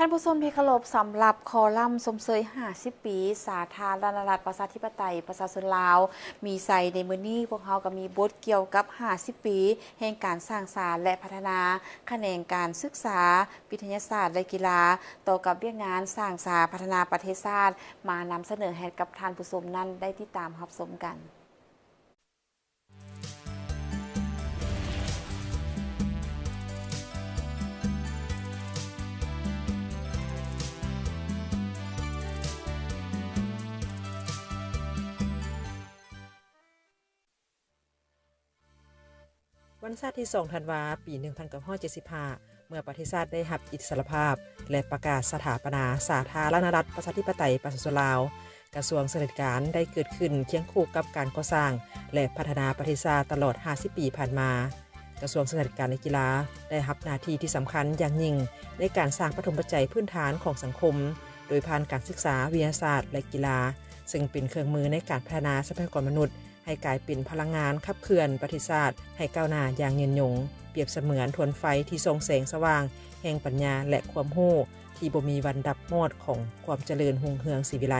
ທ່ານຜູ້ຊົມທີ່ເຄົາລົບ, ສຳລັບຄໍລັມຊົມເຊີຍຫ້າສິບປີ ສາທາລະນະລັດ ປະຊາທິປະໄຕ ປະຊາຊົນລາວ ມີໄຊໃນມື້ນີ້, ພວກເຮົາກໍມີບົດກ່ຽວກັບຫ້າສິບປີແຫ່ງການສ້າງສາ ແລະ ພັດທະນາຂະແໜງການສຶກສາ, ວິທະຍາສາດ ແລະ ກິລາ, ຕໍ່ກັບວຽກງານສ້າງສາພັດທະນາປະເທດຊາດ ມານຳສະເໜີໃຫ້ກັບທ່ານຜູ້ຊົມນັ້ນໄດ້ຕິດຕາມຮັບຊົມກັນ. ວັນຊາດທີສອງ ທັນວາ ປີໜຶ່ງພັນເກົ້າຮ້ອຍເຈັດສິບຫ້າ ເມື່ອປະເທດຊາດໄດ້ຮັບອິດສະຫຼະພາບ ແລະ ປະກາດສະຖາປະນາສາທາລະນະລັດ ປະຊາທິປະໄຕ ປະຊາຊົນລາວ, ກະຊວງສຶກສາທິການໄດ້ເກີດຂຶ້ນຄຽງຄູ່ກັບການກໍ່ສ້າງ ແລະ ພັດທະນາປະເທດຊາດຕະຫຼອດຫ້າສິບປີຜ່ານມາ. ກະຊວງສຶກສາທິການ ແລະ ກິລາ ໄດ້ຮັບໜ້າທີ່ທີ່ສຳຄັນຢ່າງຍິ່ງໃນການສ້າງປະຖົມປັດໄຈພື້ນຖານຂອງສັງຄົມ ໂດຍຜ່ານການສຶກສາ, ວິທະຍາສາດ ແລະ ກິລາ, ເຊິ່ງເປັນເຄື່ອງມືໃນການພັດທະນາຊັບພະຍາກອນມະນຸດ ໃຫ້ກາຍເປັນພະລັງງານຂັບເຄື່ອນປະເທດຊາດໃຫ້ກ້າວໜ້າຢ່າງຍືນຍົງ, ປຽບສະເໝືອນທວນໄຟທີ່ສ່ອງແສງສະຫວ່າງແຫ່ງປັນຍາ ແລະ ຄວາມຮູ້ທີ່ບໍ່ມີວັນດັບມອດຂອງຄວາມຈະເລີນຮຸ່ງເຮືອງສີວິໄລ.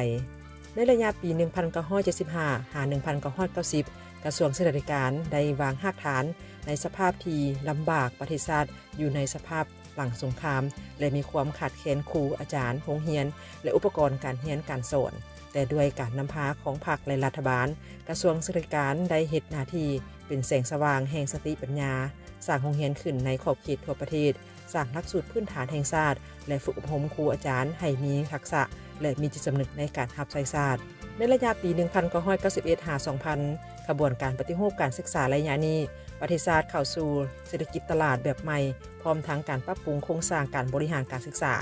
ໃນໄລຍະປີໜຶ່ງພັນເກົ້າຮ້ອຍເຈັດສິບຫ້າ ຫາ ໜຶ່ງພັນເກົ້າຮ້ອຍເກົ້າສິບ ກະຊວງສຶກສາທິການໄດ້ວາງຮາກຖານໃນສະພາບທີ່ລຳບາກ, ປະເທດຊາດຢູ່ໃນສະພາບ ຫຼັງສົງຄາມ ແລະ ມີຄວາມຂາດແຄນຄູອາຈານ, ໂຮງຮຽນ ແລະ ອຸປະກອນການຮຽນການສອນ, ແຕ່ດ້ວຍການນຳພາຂອງພັກ ແລະ ລັດຖະບານ, ກະຊວງສຶກສາທິການໄດ້ເຮັດໜ້າທີ່ເປັນແສງສະຫວ່າງແຫ່ງສະຕິປັນຍາ, ສ້າງໂຮງຮຽນຂຶ້ນໃນຂອບເຂດທົ່ວປະເທດ, ສ້າງຫຼັກສູດພື້ນຖານແຫ່ງຊາດ ແລະ ຝຶກອົບຮົມຄູອາຈານໃຫ້ມີທັກສະ ແລະ ມີຈິດສຳນຶກໃນການຮັບໃຊ້ຊາດ. ໃນໄລຍະປີໜຶ່ງພັນເກົ້າຮ້ອຍເກົ້າສິບເອັດ ຫາ ສອງພັນ ຂະບວນການປະຕິຮູບການສຶກສາໄລຍະນີ້ ປະເທດຊາດເຂົ້າສູ່ເສດຖະກິດຕະຫຼາດແບບໃໝ່, ພ້ອມທັງການປັບປຸງໂຄງສ້າງການບໍລິຫານການສຶກສາ.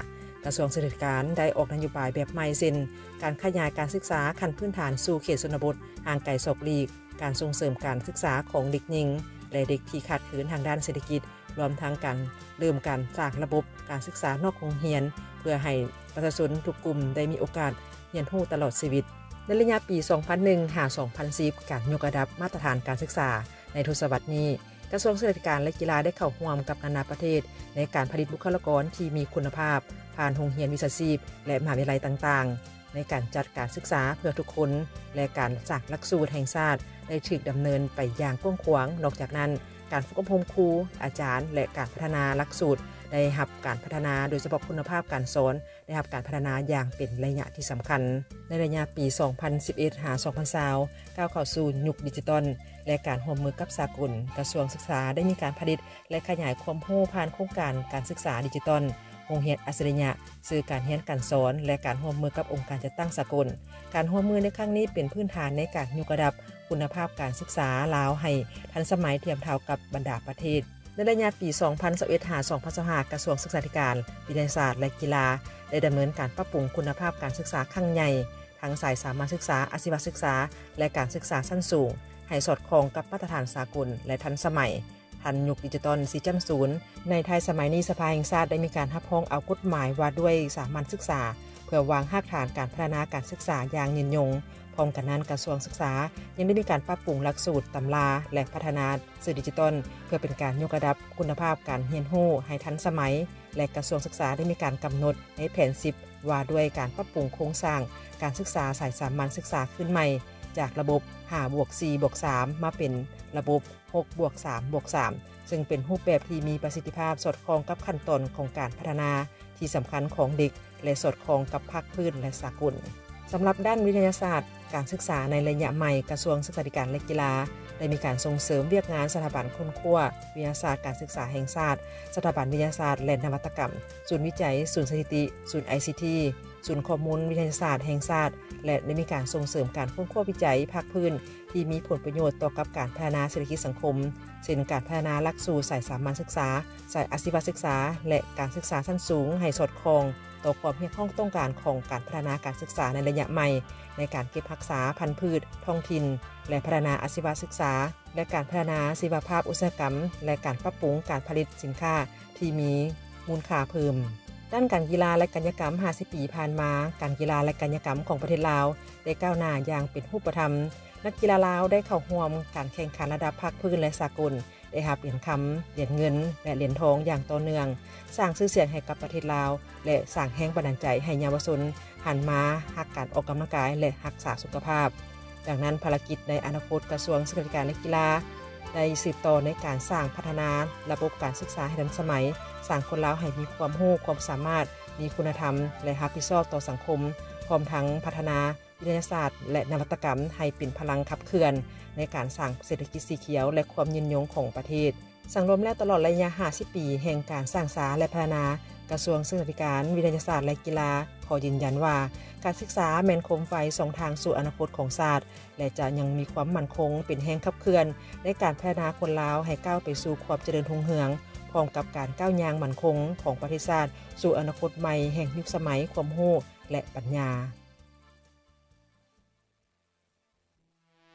ກະຊວງສຶກສາທິການໄດ້ອອກນະໂຍບາຍແບບໃໝ່ ເຊັ່ນ ການຂະຫຍາຍການສຶກສາຂັ້ນພື້ນຖານສູ່ເຂດຊົນນະບົດຫ່າງໄກສອກຫຼີກ, ການສົ່ງເສີມການສຶກສາຂອງເດັກຍິງ ແລະ ເດັກທີ່ຂາດເຂີນທາງດ້ານເສດຖະກິດ, ລວມທັງການເລີ່ມການສ້າງລະບົບການສຶກສານອກໂຮງຮຽນ ເພື່ອໃຫ້ປະຊາຊົນທຸກກຸ່ມໄດ້ມີໂອກາດຮຽນຮູ້ຕະຫຼອດຊີວິດ. ໃນໄລຍະປີສອງພັນໜຶ່ງ ຫາ ສອງພັນສິບ ການຍົກລະດັບມາດຕະຖານການສຶກສາໃນທົດສະວັດນີ້, ກະຊວງສຶກສາທິການ ແລະ ກິລາໄດ້ເຂົ້າຮ່ວມກັບນານາປະເທດໃນການຜະລິດບຸກຄະລາກອນທີ່ມີຄຸນນະພາບ ຜ່ານໂຮງຮຽນວິຊາຊີບ ແລະ ມະຫາວິທະຍາໄລຕ່າງໆ. ໃນການຈັດການສຶກສາເພື່ອທຸກຄົນ ແລະ ການສ້າງຫຼັກສູດແຫ່ງຊາດໄດ້ຖືກດຳເນີນໄປຢ່າງກວ້າງຂວາງ. ນອກຈາກນັ້ນ, ການຝຶກອົບຮົມຄູ, ອາຈານ ແລະ ການພັດທະນາຫຼັກສູດໄດ້ຮັບການພັດທະນາ, ໂດຍສະເພາະຄຸນນະພາບການສອນໄດ້ຮັບການພັດທະນາຢ່າງເປັນໄລຍະທີ່ສຳຄັນ. ໃນໄລຍະປີສອງພັນສິບເອັດ ຫາ ສອງພັນຊາວ ກ້າວເຂົ້າສູ່ຍຸກດິຈິຕອນ ແລະ ການຮ່ວມມືກັບສາກົນ, ກະຊວງສຶກສາໄດ້ມີການຜະລິດ ແລະ ຂະຫຍາຍຄວາມຮູ້ຜ່ານໂຄງການການສຶກສາດິຈິຕອນ, ໂຮງຮຽນອັດສະລິຍະ, ສື່ການຮຽນການສອນ ແລະ ການຮ່ວມມືກັບອົງການຈັດຕັ້ງສາກົນ. ການຮ່ວມມືໃນຄັ້ງນີ້ເປັນພື້ນຖານໃນການຍົກລະດັບຄຸນນະພາບການສຶກສາລາວໃຫ້ທັນສະໄໝທຽບເທົ່າກັບບັນດາປະເທດ. ໃນໄລຍະປີສອງພັນຊາວເອັດ ຫາ ສອງພັນຊາວຫ້າ ກະຊວງສຶກສາທິການ, ວິທະຍາສາດ ແລະ ກິລາ ໄດ້ດຳເນີນການປັບປຸງຄຸນນະພາບການສຶກສາຄັ້ງໃຫຍ່ ທັງສາຍສາມັນສຶກສາ, ອາຊີວະສຶກສາ ແລະ ການສຶກສາຊັ້ນສູງ ໃຫ້ສອດຄ່ອງກັບມາດຕະຖານສາກົນ ແລະ ທັນສະໄໝ. ທັນຍຸກດິຈິຕອນສີ່ຈ້ຳສູນ. ໃນທ້າຍສະໄໝນີ້, ສະພາແຫ່ງຊາດໄດ້ມີການຮັບຮອງເອົາກົດໝາຍວ່າດ້ວຍສາມັນສຶກສາ ເພື່ອວາງຮາກຖານການພັດທະນາການສຶກສາຢ່າງຍືນຍົງ. ພ້ອມກັນນັ້ນ, ກະຊວງສຶກສາຍັງໄດ້ມີການປັບປຸງຫຼັກສູດ, ຕຳລາ ແລະ ພັດທະນາສື່ດິຈິຕອນ ເພື່ອເປັນການຍົກລະດັບຄຸນນະພາບການຮຽນຮູ້ໃຫ້ທັນສະໄໝ ແລະ ກະຊວງສຶກສາໄດ້ມີການກຳນົດໃນແຜນສິບ ວ່າດ້ວຍການປັບປຸງໂຄງສ້າງການສຶກສາສາຍສາມັນສຶກສາຄືນໃໝ່ ຈາກລະບົບຫ້າບວກສີ່ບວກສາມ ມາເປັນລະບົບ ຫົກບວກສາມບວກສາມ ເຊິ່ງເປັນຮູບແບບທີ່ມີປະສິດທິພາບ ສອດຄ່ອງກັບຂັ້ນຕອນຂອງການພັດທະນາທີ່ສຳຄັນຂອງເດັກ ແລະ ສອດຄ່ອງກັບພາກພື້ນ ແລະ ສາກົນ. ສຳລັບດ້ານວິທະຍາສາດການສຶກສາໃນໄລຍະໃໝ່, ກະຊວງສຶກສາທິການ ແລະ ກິລາ ໄດ້ມີການສົ່ງເສີມວຽກງານສະຖາບັນຄົ້ນຄວ້າວິທະຍາສາດການສຶກສາແຫ່ງຊາດ, ສະຖາບັນວິທະຍາສາດ ແລະ ນະວັດຕະກຳ, ສູນວິໄຈ, ສູນສະຖິຕິ, ສູນໄອຊີທີ, ສູນຂໍ້ມູນວິທະຍາສາດແຫ່ງຊາດ ແລະ ໄດ້ມີການສົ່ງເສີມການຄົ້ນຄວ້າວິໄຈພາກພື້ນທີ່ມີຜົນປະໂຫຍດຕໍ່ກັບການພັດທະນາເສດຖະກິດສັງຄົມ, ເຊັ່ນ ການພັດທະນາຫຼັກສູດສາຍສາມັນສຶກສາ, ສາຍອາຊີວະສຶກສາ ແລະ ການສຶກສາຊັ້ນສູງໃຫ້ສອດຄ່ອງຕໍ່ຄວາມຮຽກຮ້ອງຕ້ອງການຂອງການພັດທະນາການສຶກສາໃນໄລຍະໃໝ່, ໃນການເກັບຮັກສາພັນພືດທ້ອງຖິ່ນ ແລະ ພັດທະນາອາຊີວະສຶກສາ ແລະ ການພັດທະນາຊີວະພາບອຸດສາຫະກຳ ແລະ ການປັບປຸງການຜະລິດສິນຄ້າ ທີ່ມີມູນຄ່າເພີ່ມ. ດ້ານການກິລາ ແລະ ກາຍະກຳ ຫ້າສິບປີຜ່ານມາ, ການກິລາ ແລະ ກາຍະກຳຂອງປະເທດລາວໄດ້ກ້າວໜ້າຢ່າງເປັນຮູບປະທຳ. ນັກກິລາລາວໄດ້ເຂົ້າຮ່ວມການແຂ່ງຂັນລະດັບພາກພື້ນ ແລະ ສາກົນ ໄດ້ຮັບຫຼຽນຄຳ, ຫຼຽນເງິນ ແລະ ຫຼຽນທອງຢ່າງຕໍ່ເນື່ອງ, ສ້າງຊື່ສຽງໃຫ້ກັບປະເທດລາວ ແລະ ສ້າງແຮງບັນດານໃຈໃຫ້ເຍົາວະຊົນຫັນມາຮັກການອອກກຳລັງກາຍ ແລະ ຮັກສາສຸຂະພາບ. ດັ່ງນັ້ນ, ພາລະກິດໃນອະນາຄົດ ກະຊວງສຶກສາທິການ ແລະ ກິລາ ໄດ້ສືບຕໍ່ໃນການສ້າງພັດທະນາລະບົບການສຶກສາໃຫ້ທັນສະໄໝ, ສ້າງຄົນລາວໃຫ້ມີຄວາມຮູ້ຄວາມສາມາດ, ມີຄຸນນະທຳ ແລະ ຮັບຜິດຊອບຕໍ່ສັງຄົມ, ພ້ອມທັງພັດທະນາວິທະຍາສາດ ແລະ ນະວັດຕະກຳໃຫ້ເປັນພະລັງຂັບເຄື່ອນໃນການສ້າງເສດຖະກິດສີຂຽວ ແລະ ຄວາມຍືນຍົງຂອງປະເທດ. ສັງລວມແລ້ວ, ຕະຫຼອດໄລຍະຫ້າສິບປີແຫ່ງການສ້າງສາ ແລະ ພັດທະນາ, ກະຊວງສຶກສາທິການ, ວິທະຍາສາດ ແລະ ກິລາ ຂໍຢືນຢັນວ່າ ການສຶກສາແມ່ນໂຄມໄຟສ່ອງທາງສູ່ອະນາຄົດຂອງຊາດ ແລະ ຈະຍັງມີຄວາມໝັ້ນຄົງເປັນແຮງຂັບເຄື່ອນໃນການພັດທະນາຄົນລາວໃຫ້ກ້າວໄປສູ່ຄວາມຈະເລີນຮຸ່ງເຮືອງ, ພ້ອມກັບການກ້າວຍ່າງໝັ້ນຄົງຂອງປະເທດຊາດສູ່ອະນາຄົດໃໝ່ແຫ່ງຍຸກສະໄໝຄວາມຮູ້ ແລະ ປັນຍາ.